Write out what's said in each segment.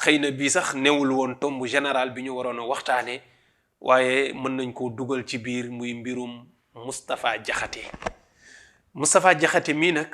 xëy na bii sax newul woon tomb général bi ñu waroon a waxtaane waaye mën nañ koo dugal ci biir muy mbirum Moustapha Diakhaté. Moustapha Diakhaté mii nag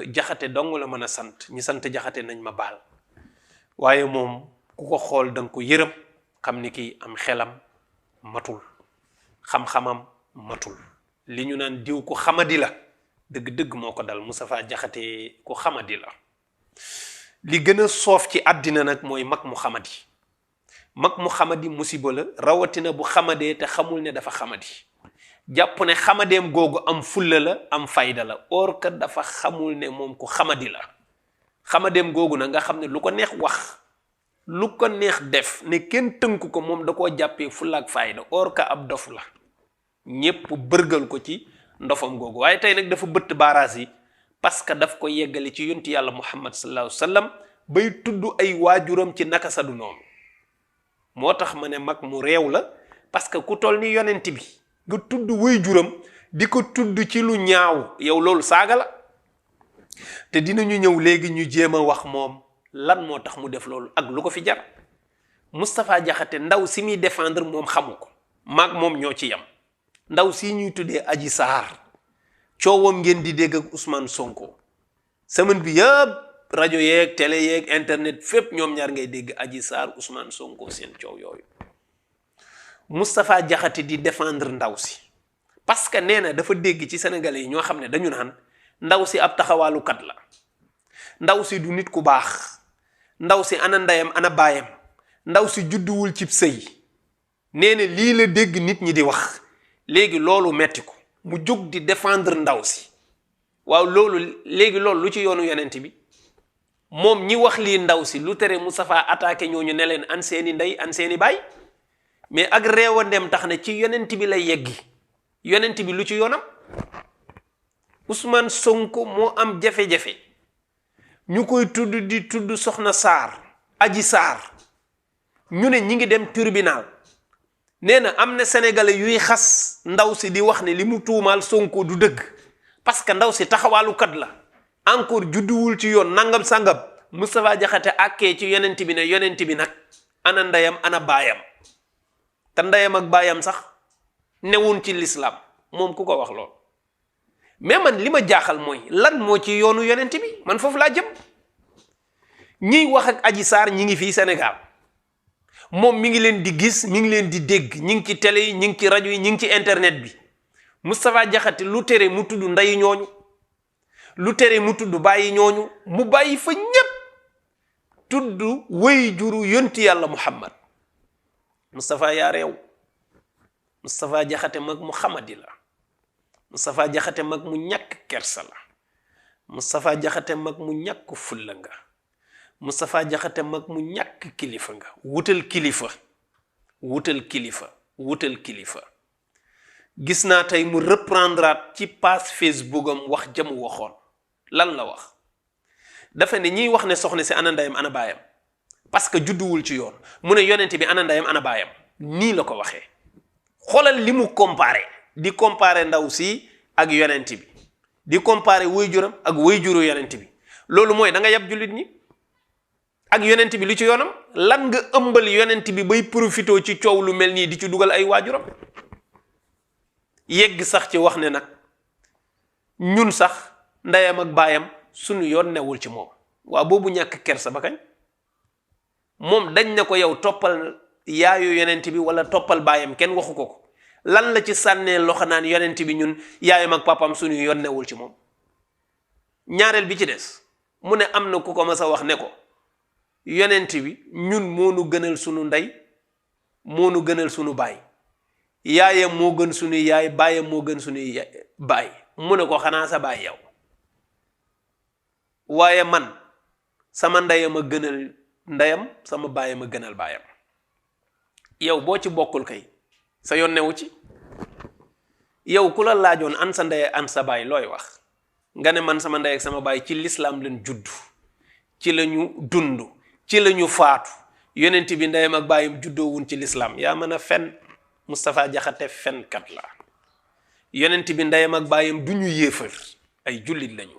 Diakhaté dong la mën a sant ñi sant Diakhaté nañ ma baal waaye moom ku ko xool danga ko yërëm xam ni kii am xelam matul xam-xamam matul li ñu naan diw ku xamadi la dëgg-dëgg moo ko dal. Moustapha Diakhaté ku xamadi la. li gën a soof ci àddina nag mooy mag mu xamadi musiba la rawatina bu xamadee te xamul ne dafa xamadi jàpp ne xamadeem googu am fulla la am fayda la or que dafa xamul ne moom ku xamadi la. xamadeem googu nag nga xam ne lu ko neex wax lu ko neex def ne kenn tënku ko moom da koo jàppee fulla ak fayda or que ab dof la ñépp bërgal ko ci ndofam googu. waaye tey nag dafa bëtt baaraas yi parce que daf ko yeggale ci yonti yàlla Muhammad sallallahu alayhi wa sallam bay tudd ay waajuram ci naka sadu noonu. moo tax ma ne mag mu réew la parce que ku toll ni yonent bi nga tudd waajuram di ko tudd ci lu ñaaw yow loolu saaga la. te dinañu ñëw léegi ñu jéem a wax moom lan moo tax mu def loolu ak lu ko fi jar. Moustapha Diakhaté ndaw si muy défendre moom xamu ko maag moom ñoo ci yam. ndaw si ñuy tuddee Adji Sarr coowam ngeen di dégg ak Ousmane Sonko semaine bi yëpp rajo yeeg télé yeeg internet fépp ñoom ñaar ngay dégg Adji Sarr Ousmane Sonko seen coow yooyu. Moustapha Diakhaté di défendre ndaw si parce que nee na dafa dégg ci sénégalais yi ñoo xam ne dañu naan ndaw si ab taxawaalukat la, ndaw si du nit ku baax, ndaw si ana ndeyam ana baayam, ndaw si judduwul cib sëy. nee na lii la dégg nit ñi di wax léegi loolu metti ko mu jóg di défendre ndaw si. waaw loolu léegi loolu lu ci yoonu yonent bi moom ñi wax lii ndaw si lu tere Moustapha attaqué ñooñu ne leen an seeni ndey an seeni baay. mais ak réew a ndem tax na ci yonent bi lay yeggi yonent bi lu ci yoonam. Ousmane Sonko moo am jafe-jafe ñu koy tudd di tudd soxna Sarr Adji Sarr ñu ne ñi ngi dem tribunal. nee na am na sénégalais yuy xas ndaw si di wax ne li mu tuumaal Sonko du dëgg parce que ndaw si taxawaalukat la encore judduwul ci yoon nangam sangam. Moustapha Diakhaté àkkee ci yonent bi ne yonent bi nag ana ndeyam ana baayam te ndeyam ak baayam sax newun ci lislaam moom ku ko wax lool. mais man li ma jaaxal mooy lan moo ci yoonu yonent bi man foofu laa jëm. ñiy wax ak Adji Sarr ñi ngi fii Sénégal moom mi ngi leen di gis mi ngi leen di dégg ñi ngi ci télé yi ñi ngi ci rajo yi ñi ngi ci internet bi. Moustapha Diakhaté lu tere mu tudd ndeyi ñooñu lu tere mu tudd bàyyi ñooñu mu bàyyi fa ñépp tudd wéy juru yonti yàlla Muhammad. Moustapha yaa réew. Moustapha Diakhaté mag mu xamadi la. Moustapha Diakhaté mag mu ñàkk kersa la. Moustapha Diakhaté mag mu ñàkk fulla nga. Moustapha Diakhaté mag mu ñàkk kilifa nga. wutal kilifa wutal kilifa wutal kilifa. gis naa tey mu reprendre ci page Facebook am wax jamu waxoon lan la wax. dafa ne ñiy wax ne soxna si ana ndeyam ana baayam parce que judduwul ci yoon mu ne yonent bi ana ndeyam ana baayam nii la ko waxee. xoolal li mu comparé di comparé ndaw si ak yonent bi di comparé waajuram ak waajuru yonent bi loolu mooy da nga yab jullit ñi ak yonent bi lu ci yoonam. lan nga ëmbal yonent bi bay profité ci coow lu mel nii di ci dugal ay waajuram. yegg sax ci wax ne nag ñun sax ndeyam ak baayam sunu yoon newul ci moom. waa boobu ñàkk kersa ba kañ. moom dañ ne ko yow toppal yaayu yonent bi wala toppal baayam kenn waxu ko ko lan la ci sànnee loxo naan yonent bi ñun yaayam ak papam sunu yoon newul ci moom. ñaareel bi ci des mu ne am na ku ko mas a wax ne ko yonent bi ñun moo nu gënal sunu ndey moo nu gënal sunu baay yaayam moo gën sunu yaay baayam moo gën sunu baay. mu ne ko xanaa sa baay yow waaye man sama ndeyam a gënal ndeyam sama baayam a gënal baayam. yow boo ci bokkul kay sa yoon newu ci. yow ku la laajoon an sa ndey an sa baay looy wax nga ne man sama ndey ak sama baay ci lislaam lañ judd ci la ñu dund ci la ñu faatu yonent bi ndeyam ak baayam juddoowun ci lislaam. yaa mën a fen. Moustapha Diakhaté fenkat la. yonent bi ndeyam ak baayam du ñu yéefar ay jullit lañu.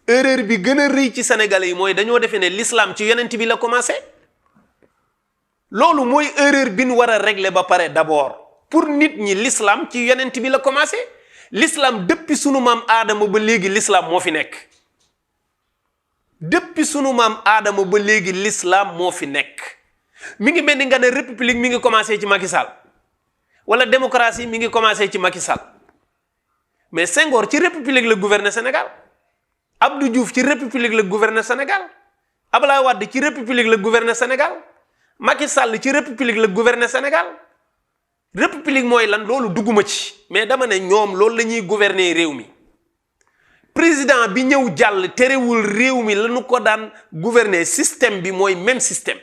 erreur bi gën a rëy ci sénégalais yi mooy dañoo defee ne l'islam ci yonent bi la commencé. loolu mooy erreur bi ñu war a régler ba pare d'abord pour nit ñi l'islam ci yonent bi la commencé l'islam depuis sunu maam aadama ba léegi l'islam moo fi nekk depuis sunu maam aadama ba léegi l'islam moo fi nekk mi ngi mel ni nga ne république mi ngi commencé ci Macky Sall wala démocratie mi ngi commencé ci Macky Sall mais Senghor ci république la gouverner Sénégal Abdou Diouf ci république la gouverner Sénégal Abdoulaye Wade ci république la gouverner Sénégal Macky Sall ci république la gouverner Sénégal république mooy lan loolu dugguma ci mais dama ne ñoom loolu la ñuy gouverner réew mi président bi ñëw jàll terewul réew mi lañu ko daan gouverner système bi mooy même système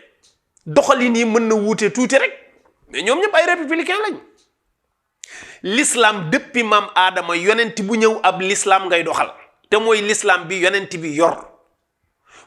doxalin yi mën na wuute tuuti rek mais ñoom ñëpp ay républicain lañ l'islam depuis maam aadama yonent bu ñëw ab l'islam ngay doxal te mooy l'islam bi yonent bi yor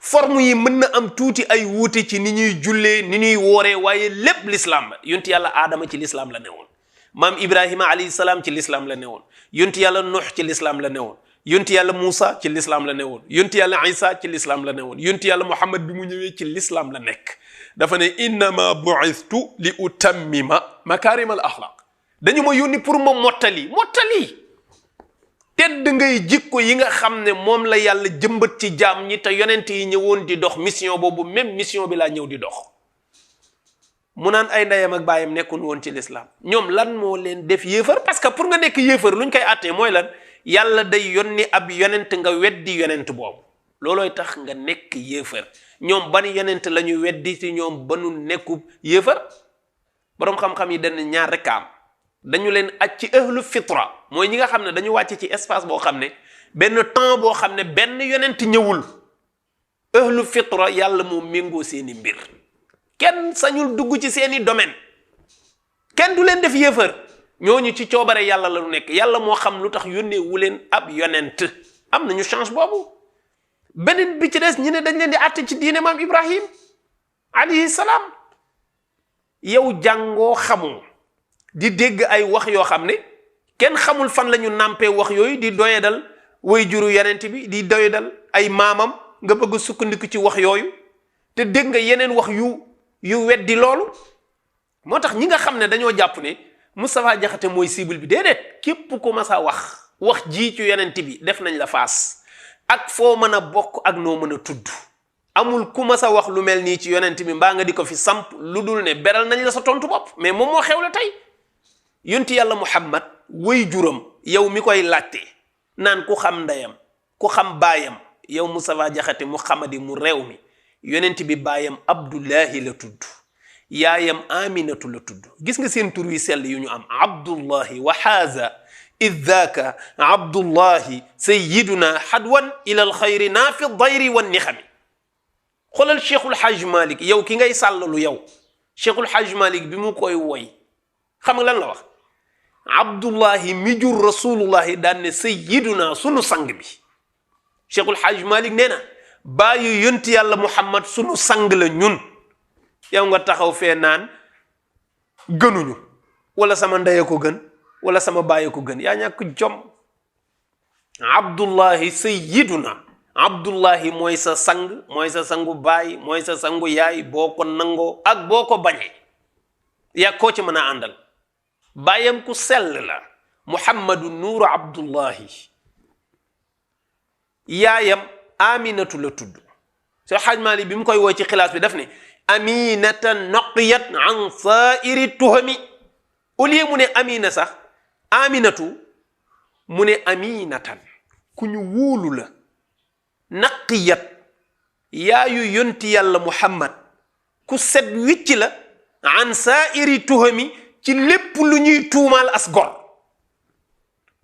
forme yi mën na am tuuti ay wuute ci ni ñuy jullee ni ñuy wooree waaye lépp l'islam la yonti yàlla aadama ci l'islam la newoon maam ibrahima alayhi salaam ci l'islam la newoon yonti yàlla nuux ci l'islam la newoon yonti yàlla Moussa ci l'islam la newoon yonti yàlla Isa ci l'islam la newoon yonti yàlla Muhammad bi mu ñëwee ci l'islam la nekk dafa ne innama bu'ithtu li utammima makarim al axlaq dañu ma yónni pour ma mottali tedd ngay jikko yi nga xam ne moom la yàlla jëmbat ci jaam ñi te yonent yi ñëwoon di dox mission boobu même mission bi laa ñëw di dox mu naan ay ndeyam ak baayam nekkul woon ci l'islam ñoom lan moo leen def yéefar parce que pour nga nekk yéefar luñ koy àttee mooy lan yàlla day yónni ab yonent nga weddi yonent boobu loolooy tax nga nekk yéefar ñoom ban yonent la ñu weddi ci ñoom banu nekkub yéefar boroom xam-xam yi dañ ñaar rek am dañu leen aj ci ahlu fitra mooy ñi nga xam ne dañu wàcc ci espace boo xam ne benn temps boo xam ne benn yonent ñëwul ahlu fitra yàlla moo méngoo seeni mbir kenn sañul dugg ci seeni domaine kenn du leen def yéefar ñooñu ci coobare yàlla la ñu nekk yàlla moo xam lu tax yónnee wu leen ab yonent am nañu chance boobu beneen bi ci des ñu ne dañ leen di àtte ci diine maam Ibrahim alayhi salaam yow jàngoo xamoo di dégg ay wax yoo xam ne kenn xamul fan la ñu nàmpee wax yooyu di doyadal way juru yonent bi di doyadal ay maamam nga bëgg sukkandiku ci wax yooyu te dégg nga yeneen wax yu weddi loolu moo tax ñi nga xam ne dañoo jàpp ne Moustapha Diakhaté mooy cible bi déedéet képp ku mas a wax ji ci yonent bi def nañ la faas ak foo mën a bokk ak noo mën a tudd amul ku mas a wax lu mel nii ci yonent bi mbaa nga di ko fi samp lu dul ne beral nañ la sa tontu bopp mais moom moo xew la tey yonti yàlla Muhammad way juram yow mi koy laajte naan ku xam ndeyam ku xam baayam yow Moustapha Diakhaté mu xamadi mu réew mi yonent bi baayam Abdullahi la tudd yaayam Aminatu la tudd gis nga seen tur wi sell yu ñu am Abdullahi wa haaza iddaaka Abdullahi sayyiduna hadwan ila alxayri naafi dayri wan nixami xoolal Cheikhul Hajj Malik yow ki ngay sàllalu yow Cheikhul Hajj Malik bi mu koy woy xam nga lan la wax Abdullahi mi jur rasulullahi daan ne sayyiduna sunu sang bi Cheikhul Hajj Malik nee na bàyyi yonti yàlla Muhammad sunu sang la ñun yow nga taxaw fee naan gënuñu wala sama ndey ko gën wala sama baay ko gën yaa ñàkk jom Abdullahi sayyiduna Abdullahi mooy sa sang mooy sa sangu baay mooy sa sangu yaay boo ko nangoo ak boo ko bañee yaa koo ci mën a àndal baayam ku sell la Muhammadu nuuru Abdullahi yaayam Aminatu la tudd soo Hajj Maalik bi mu koy woo ci xilaas bi daf ne aminatan naqiyat an saa'iri tuhami au lieu mu ne amina sax Aminatu mu ne aminatan ku ñu wóolu la naqiyat yaayu yonti yàlla Muhammad ku set wicc la an saa'iri tuhami ci lépp lu ñuy tuumaal as gor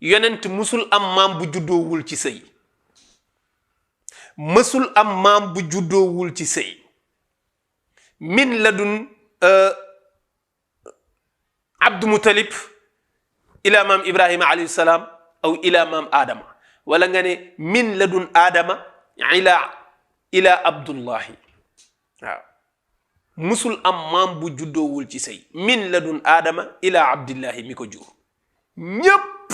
yonent musul am maam bu juddoowul ci sëy mësul am maam bu juddoowul ci sëy min ladun Abdu Mutalib ila maam Ibrahima alayhi salaam aw ila maam Adama wala nga ne min ladun Adama ila Abdullahi waaw musul am maam bu juddoowul ci sëy min ladun Adama ila Abdillahi mi ko jur ñépp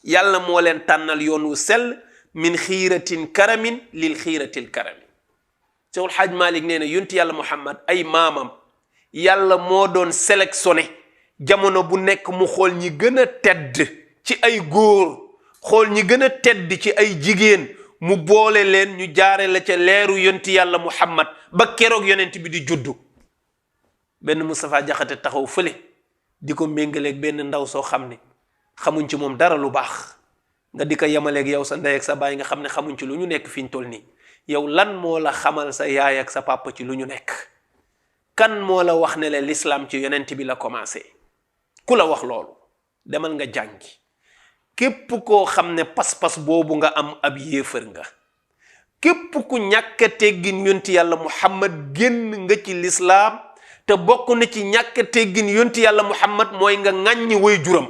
yàlla moo leen tànnal yoon wu sell min xiiratin karamin lil xiiratil karami Cheikhul Hajj Malik nee na yonti yàlla Muhammad ay maamam yàlla moo doon sélectionné jamono bu nekk mu xool ñi gën a tedd ci ay góor xool ñi gën a tedd ci ay jigéen mu boole leen ñu jaare la ca leeru yonti yàlla Muhammad ba keroog yonent bi di juddu. benn Moustapha Jaxate taxaw fële di ko méngaleeg benn ndaw soo xam ne xamuñ ci moom dara lu baax nga di ko yemaleeg yow sa ndey ak sa baay nga xam ne xamuñ ci lu ñu nekk fi ñu toll nii. yow lan moo la xamal sa yaay ak sa papa ci lu ñu nekk? kan moo la wax ne la l'islam ci yonent bi la commencé? ku la wax loolu? demal nga jàngi. képp koo xam ne pas-pas boobu nga am ab yéefar nga. képp ku ñàkk a teggin yonti yàlla Muhammad génn nga ci l'islam. te bokk na ci ñàkk a teggin yonti yàlla Muhammad mooy nga ŋàññi way juram.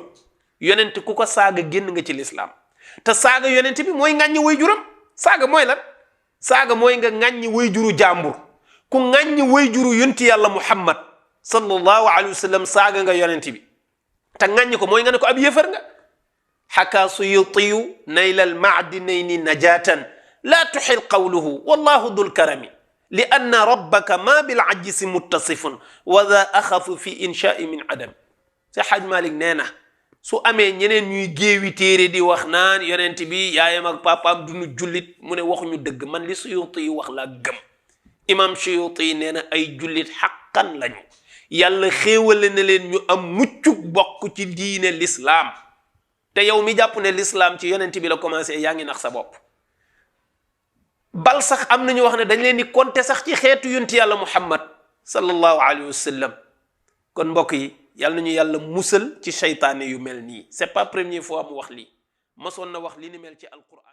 yonent ku ko saaga génn nga ci l'islam. te saaga yonent bi mooy ŋàññi way juram. saaga mooy lan? saaga mooy nga ŋàññi way juru jàmbur. ku ŋàññi way juru yonti yàlla Muhammad sallallahu alayhi wa sallam saaga nga yonent bi. te ŋàññi ko mooy nga ne ko ab yéefar nga. xakaa Suyutiyu nayla almaadinayni najatan laa tuxil qawluhu wallahu dul karami li anna rabbaka ma bil ajsi muttasifun wa daa axafu fi inshaai min adam. si Xaaj Malik nee na su amee ñeneen ñuy géewi téere di wax naan yonent bi yaayam ak papaam duñu jullit mu ne waxuñu dëgg. man li Suyuti yi wax laa gëm. imam Suyuti yi nee na ay jullit xaqan lañu. yàlla xéewale na leen ñu am muccuk bokk ci diine l'islam. te yow mi jàpp ne l'islam ci yonent bi la commencé yaa ngi nax sa bopp. bal sax am nañu wax ne dañ leen di compter sax ci xeetu yonti yàlla Muhammad sallallahu alayhi wa sallam. kon mbokk yi yàlla nañu yàlla musal ci seytaane yu mel nii. c'est pas première fois mu wax lii masoon na wax li ni mel ci alquran.